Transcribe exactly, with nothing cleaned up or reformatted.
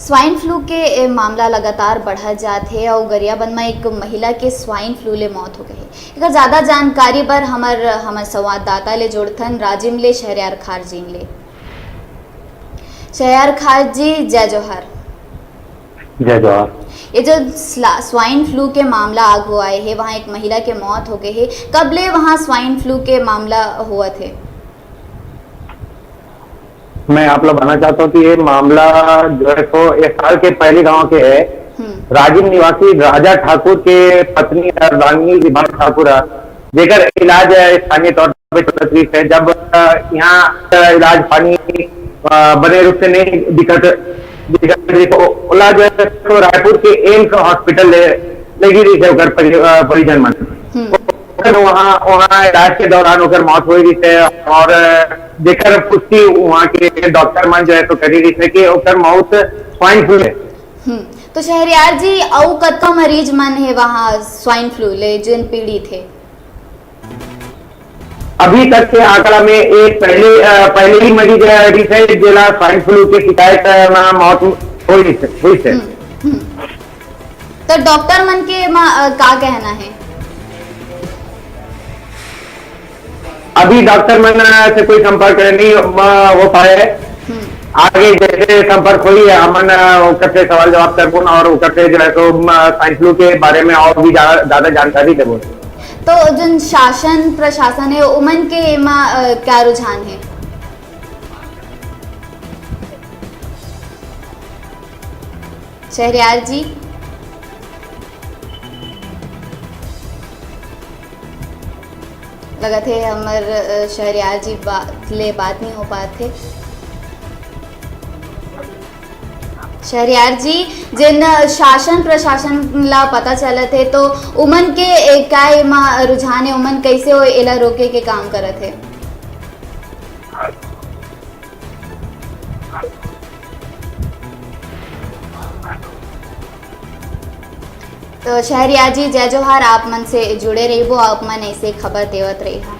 Swine flu के ए मामला लगातार बढ़त जात हे अउ गरियाबंद म एक महिला के स्वाइन फ्लू ले मौत हो गए हे। एकर ज्यादा जानकारी बर हमर, हमर संवाददाता ले जोड़थन राजिम ले, शहरयार खारजिन ले। शहरयार खारजी, जय जोहार। जय जोहार। ये जो स्ला-, स्वाइन फ्लू के मामला आग हो आए हे, वहाँ एक महिला के मौत हो गए हे, कब ले वहाँ स्वाइन फ्लू के मामला होवत हे? मैं आप लोग बताना चाहता हूँ कि ये मामला जो है सो इस साल के पहली गांव के है। हम्म। राजिम निवासी राजा ठाकुर के पत्नी अर्धांगिनी विभा ठाकुर है, जेकर इलाज है स्थानीय तौर पे चलत रहिस है। जब, अ, यहाँ, अ, इलाज पानी, अ, बने रूप से नहीं दिखत, दिखत रहिस, तो ओला जो है सो रायपुर के एम्स हॉस्पिटल ले, ले गे रहिस है ओकर परि-, अ, परिजन मन। हम्म। ओकर वहाँ, वहाँ इलाज के दौरान ओकर मौत होई रहिस है और, अ, जेकर पुष्टि वहाँ के डॉक्टर मन जो है सो करी रहिस है कि ओकर मौत स्वाइन फ्लू है। हम्म, तो शहरयार जी, अउ कतका मरीज मन हे वहाँ स्वाइन फ्लू ले, जेन पीड़ित हे? अभी तक के आंकड़ा में एक पहले, अ, पहले ही मरीज, अ, रहिस है, जेला स्वाइन फ्लू के शिकायत, अ, म मौत हुई से, हुई से। हम्म, हम्म। तो डॉक्टर मन के म, अ, का कहना है? अभी डॉक्टर मन से कोई संपर्क नहीं, अ, हो पाए है। हम्म। आगे जैसे संपर्क होई है, हमन, अ, ओकर से सवाल जवाब करबो और ओकर से जो है सो, अ, स्वाइन फ्लू के बारे में और भी ज्यादा, ज्यादा जानकारी देबो। तो जोन शासन प्रशासन है, उमन के एमा, अ, क्या रुझान है? शहरयार जी, लगत हे हमर, अ, शहरयार जी बा-, ले बात नहीं हो पात हे। शहरयार जी, जेन शासन प्रशासन ला पता चलत हे, तो उमन के, ए, का एमा रुझान हे, उमन कैसे ओ एला रोके के काम करत हे? तो शहरयार जी, जय जोहार, आप मन से जुड़े रहिबो, आप मन ऐसे खबर देवत रहिहा।